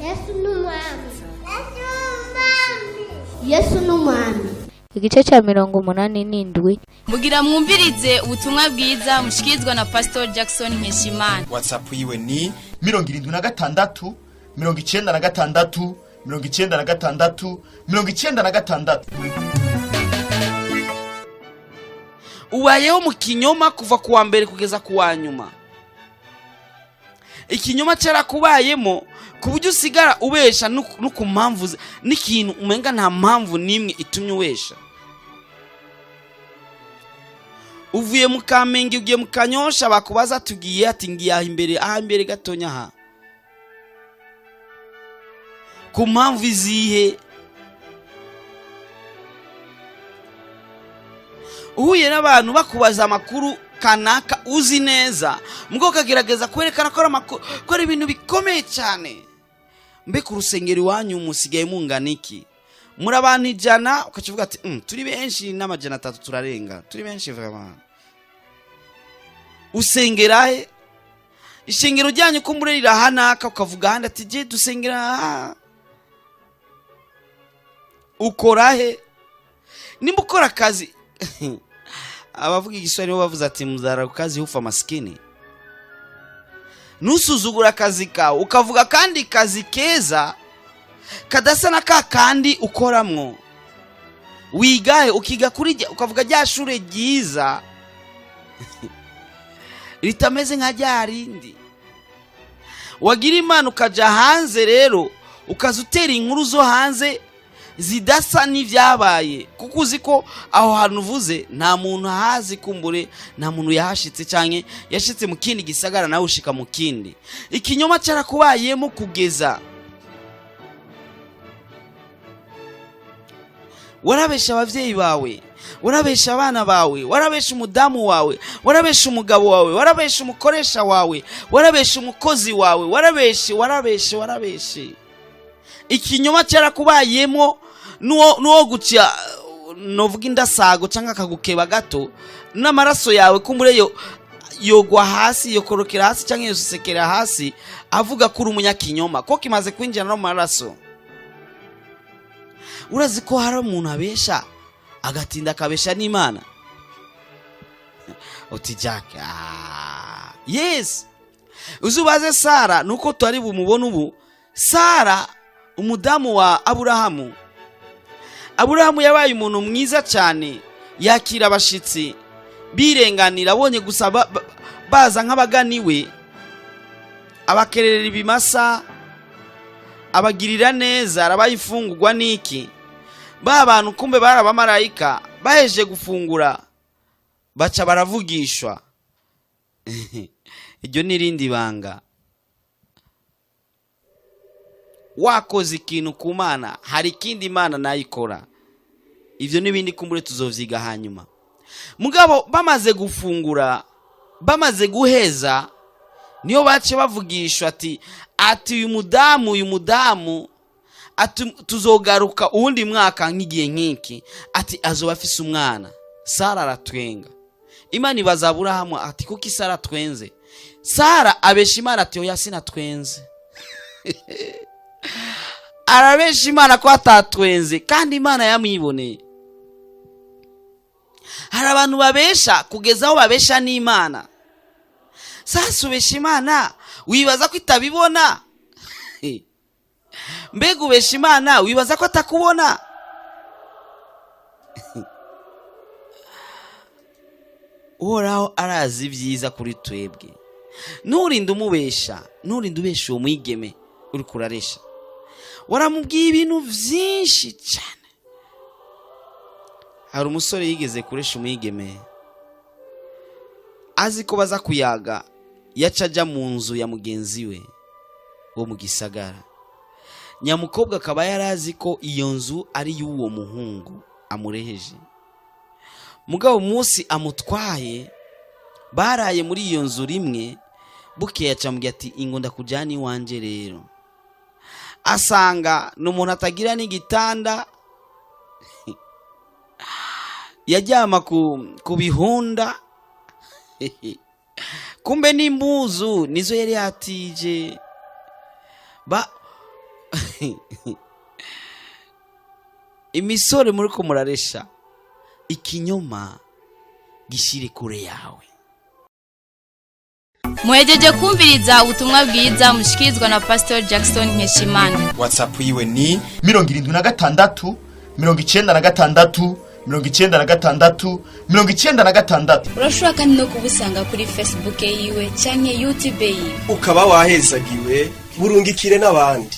Yesu ni umwami. Yesu ni umwami. Igice cya 87. Mugira mwumvirize ubutumwa bwiza mushikirizwa na Pastor Jackson Nkeshimana. WhatsApp yiwe ni 76 96 96 96. Ubayeho mu kinyoma kuva ku wa mbere kugeza ku wa nyuma. Ikinyoma cyarakubayemo ku buryo usigara ubesha no ku mpamvu n'ikintu umenga nta mpamvu n'imwe itumye ubesha. Uvuye mu Kamenge ugiye mu Kanyosha, bakubaza tugiye, ati ngiye aha imbere, aha imbere gatonya aha. Ku mpamvu izihe? Uhuye n'abantu bakubaza amakuru kanaka uzi neza, mbwo ukagerageza kwerekana ko ari amakuru, ko ari ibintu bikomeye cyane. Mbe ku rusengero iwanyu musigaye mungana iki? Muri abantu 100, ukakivuga ati, turi benshi n'amajana atatu turarenga, turi benshi vraiment. Usengera he? Ishengero ryanyu ko muri rirahanaka, ukavuga ahandi ati je dusengera aha. Ukora he? Nimba ukora akazi, abavuga igiswahili bo bavuze ati muzara kazi hufa maskini. Ntusuzugura akazi kawe, ukavuga kandi kazi keza kadasa na ka kandi ukoramwo. Wigahe, ukiga kuri rya, ukavuga rya shure ryiza ritameze nka rya rindi. Wagira Imana ukaja hanze rero, ukaza utera inkuru zo hanze zidasa n'ibyabaye, kuko uzi ko aho hantu uvuze nta muntu ahazi, kumbure nta muntu yahashitse canke yashitse mu kindi gisagara nawe ushika mu kindi. Ikinyoma cyarakubayemo kugeza warabesha abavyeyi bawe, warabesha abana bawe, warabesha umudamu wawe, warabesha umugabo wawe, warabesha umukoresha wawe, warabesha umukozi wawe, warabeshe, warabeshe, warabeshe. Ikinyoma cyarakubayemo nuwo guca novuga indasago cyangwa akagukeba gato n'amaraso yawe kumbure yo yogwa hasi, yokorokera hasi cyangwa yosesekera hasi, avuga ko uri umunyakinyoma ko kimaze kwinjira no mu maraso. Urazi ko hari umuntu abesha agatinda akabesha n'Imana? Uti Jack, yes. Uzubaze Sara, nuko twari bumubone ubu. Sara umudamu wa Aburahamu. Aburahamu yabaye umuntu mwiza cyane, yakira abashitsi birenganira, abonye gusa baza nk'abaganiwe, abakererera ibimasa, abagirira neza, arabaha imfungurwa n'iki. Ba bantu kumbe bari abamarayika, baheje gufungura baca baravugishwa. Iryo ni irindi banga. Wakoze ikintu ku Mana, hari ikindi Imana nayikora. Ivyo n'ibindi kumbure tuzovyiga hanyuma. Mugabo bamaze gufungura, bamaze guheza, niyo bace bavugishwa ati uyu mudamu, uyu mudamu ati tuzogaruka uwundi mwaka nk'igihe nk'iki, ati azoba afise umwana. Sara aratwenga. Imana ibaza Aburahamu ati kuki Sara atwenze? Sara abesha Imana ati oya sinatwenze. Arabesha Imana ko atatwenze, kandi Imana yamwiboneye. Hari abantu babesha kugeza aho babesha n'Imana. Sasa ubesha Imana wibaza ko itabibona? Mbega ubesha Imana wibaza ko atakubona? Uhoraho arazi ibyiza kuri twebwe. Nturinde umubesha, nturinde ubesha uwo mwigeme uri kuraresha. Waramubwiye ibintu byinshi cyane. Hari umusore yigeze kuresha umwigeme azi ko baza kuyaga, yaca ajya mu nzu ya mugenzi we wo mu gisagara. Nyamukobwa akaba yari azi ko iyo nzu ari y'uwo muhungu amureheje. Mugabo umunsi amutwaye baraye muri iyo nzu rimwe, bukeye aca amubwira ati ingo ndakujyana iwanjye rero. Asanga ni umuntu atagira n'igitanda, yaryama ku bihunda, Kumbe n'impuzu nizo yari yatije. Ba imisore muri ko muraresha ikinyoma, gishire kure yawe. Muhejeje kumviriza ubutumwa bwiza mushikirizwa na Pastor Jackson Nkeshimana. WhatsApp yiwe ni 76 96 96 96. Urashobora kandi no kubusanga kuri Facebook yiwe canke YouTube yiwe. Ukaba wahezagiwe, burungikire n'abandi.